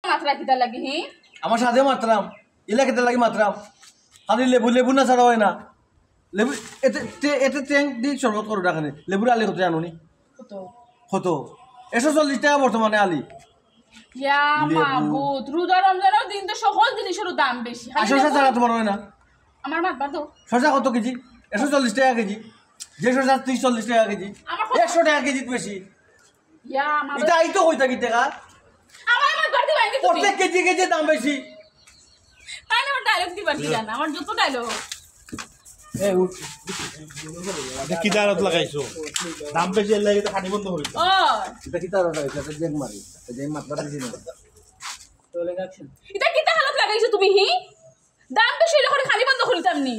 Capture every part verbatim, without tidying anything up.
মাতরা কিতা লাগি, হি? আমার সাথে মাতরাম, ইলা কিতা লাগি মাতরাম? খালি লেবু, লেবু না ছাড়া অয় না। লেবু, এতে, তে-, এতে টেং দি শরবত করো না কেনে? লেবুর আলি কত জানো নি? কত? কত? একশো চল্লিশ টেকা বর্তমানে আলি। ইয়া লেবু। মাবুদ, রোজা রমজানর দিন তো সকল জিনিসেরও দাম বেশি। খালি আর শসা লেবু ছাড়া তোমার অয় না? আমার মাত বাদ দাও। শসা কত কেজি? একশো চল্লিশ টেকা কেজি। যে শসা ত্রিশ চল্লিশ টেকা কেজি। আমার কত? একশো টেকা কেজি বেশি। ইয়া, আমার ইটা আইতো কই থাকি টেকা? আমার, আমার বাড়তি বাইরে তুমি। প্রত্যেক কেজি কেজি দাম বেশি। তাই না, আমার ডায়লগ দিবার কি জানা? আমার যত ডায়লগ। এ, উঠ। এটা কিতা আরত লাগাইছো? দাম বেশি, এর লাগি তো খানি বন্ধ করি দিলাম। ও। এটা কিতা আরত লাগাইছো? এটা জেক মারি। এটা জেক মাত বাড়ি দিন। এটা কিতা আরত লাগাইছো তুমি, হি? দাম বেশি অইলে করে খানি বন্ধ করিতাম নি।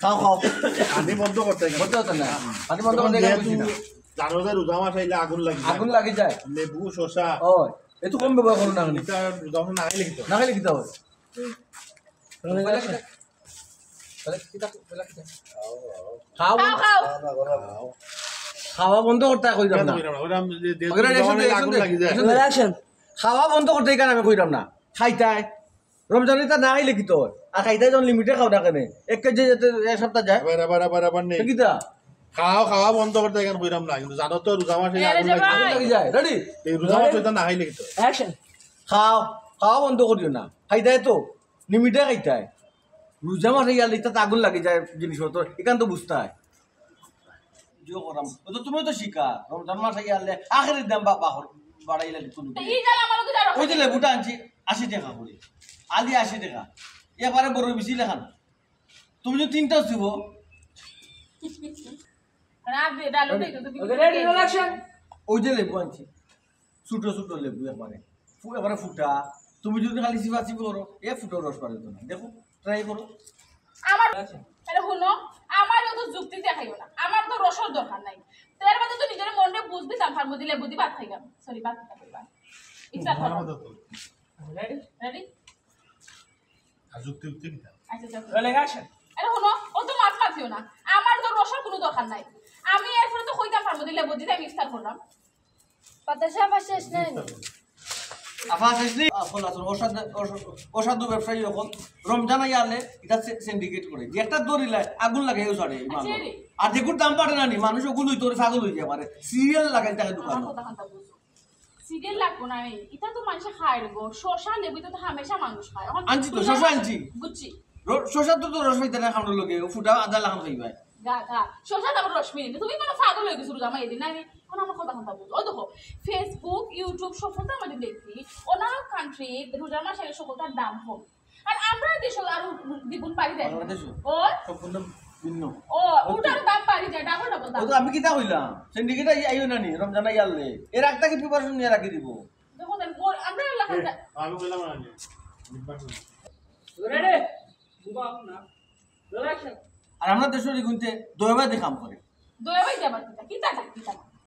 খাও, খাও। খানি বন্ধ করতে গেলে। বন্ধ করতে না। খানি বন্ধ করতে গেলে যেহেতু বুঝি না। জানো যে রোজা মাস আইলে আগুন লাগি যায়। আগুন লাগি যায়। লেবু, শসা। ও, এত কম ব্যবহার করো না কেনে? এটা রোজা মাসে না খাইলে কিতা অয়? না খাইলে কিতা অয়? তাহলে কিতা? তাহলে কিতা? তাহলে কিতা? খাও। খাও, খাও। খাওয়া বন্ধ করতে কইলাম না। কেন কইলাম না? ওটা আমি যে, যে ওখানে রোজা মাসে একশো, আগুন একশো, লাগি যায়। একশো। খাওয়া বন্ধ করতে এখানে আমি কইলাম না। খাইতায়। রমজানে ইতা না খাইলে কিতা অয়? আর খাইতায় যখন লিমিটে খাও না কেনে? এক কেজি যেতে এক সপ্তাহ যায়। আবার, আবার, আবার, আবার নেই। তো কিতা? খাওয়া, খাওয়া বন্ধ করতে এখানে কইলাম না, কিন্তু জানো তো রোজা মাসে এ, আগুন রেজা লাগি যায়। ভাই। আগুন লাগি যায়, রেডি? এই রোজা মাসে ইতা না খাইলে কিতা অয়? অ্যাকশন। খাও, খাওয়া বন্ধ করিও না। খাইতায় তো, লিমিটে খাইতায়। রোজা মাসে ইয়ালে ইতা তো আগুন লাগি যায় জিনিসপত্র, এখান তো বুঝতায়। জিও করাম। ও তো তুমিও তো শিকার। রমজান মাস আইয়া আনলে আখেরি দাম বা-, বাহর বাড়াইলা লিখুন। তো এই গেল আমার লগে যারা ওই যে লেবুটা আনছি আশি টেকা করে। আলি আশি টেকা। এবারে বড় বেশি লেখা না। তুমি যদি তিনটা দিব। রাত দিয়ে ডালো দিয়ে তো তুমি ওকে, রেডি, রোল অ্যাকশন। ওই যে লেবু আনছি। ছোট ছোট লেবু একবারে। ফু-, একবারে ফুটা। তুমি যদি খালি চিপা চিপি করো, এ ফুটো রস পারে তো না। দেখো, ট্রাই করো। আমার, আরে হুনো, আমার অত যুক্তি দেখাইও না। আমার তো রসর দরকার নাই। তো এর মধ্যে তো নিজের মনরে বুঝ দিতাম, তার মধ্যে লেবু দি ভাত খাইলাম। সরি, ভাত খাইলাম। ইচ্ছা করো। রেডি? রেডি? আর যুক্তি, যুক্তি কিতা? আচ্ছা, আচ্ছা। Rolling action. আরে হুনো, অত মাত মাতিও না। আমার তো রসর কোনো দরকার নাই। আমি এরপরে তো কইতাম পারবো যে লেবু দিতে আমি ইফতার করলাম। বাতাসা আবার শেষ নাই। আফা শেষ নেই? আফল আছে, অসাধু, অসাধু, অসাধু ব্যবসায়ী অকল। রমজান আইয়া আলে, ইটা সে-, সিন্ডিকেট করে। যে একটা দড়ি লাই, আগুন লাগাইও ছাড়ে, এই মানুষ। আচ্ছা, রে। আর যেগুর দাম পারে না নি, মানুষ ওগুলোই তোর ছাগল হয়ে যায় পারে। সিরিয়াল লাগাই থাকে আমার দোকানে। কথা কান্তা বুঝো। সিরিয়াল লাগবো না, এই। ইটা তো মানুষে খায় রে গো। শসা, লেবু, ইটা তো হামেশা মানুষ খায়। এখন আনছি তো, শসা আনছি। বুঝছি। র-, শসা তো, তো রস হইতে না খাওয়ানোর লগে, ও ফুটা আদা লাগান খাইবায়। গা, গা। শসা তো আবার রস মিলে। তুমি কোনো পাগল হয়ে গেছো রোজা মাইয়া দিন, না? আমি এখন আমার কথা কথা বুঝো। ও দেখো, Facebook, YouTube সব তো আমাদের দেখি। অন্য কান্ট্রি রোজা মাসে সকলটার দাম কম। আর আমরা দেশে আরো দ্বিগুণ বাড়ি দেয়। বাংলাদেশে? ও? সম্পূর্ণ ভিন্ন। ও, ওটার দাম বাড়ি যায়, ডাবল ডাবল দাম। ও তো আমি কিতা কইলাম? সিন্ডিকেট আই-, আইও না নি, রমজান আইয়া আলে। এর একটা কি প্রিপারেশন নিয়ে রাখি দিব? দেখো, তাহলে ওর, আমরা এলাকা এ, আমি কইলাম না নি। রেডি? মুভ আপ না। Roll action. আর আমরা দেশের ইগুনতে দয়াবাদী কাম করে। দয়াবাদী আবার কিতা? কিতা, কিতা?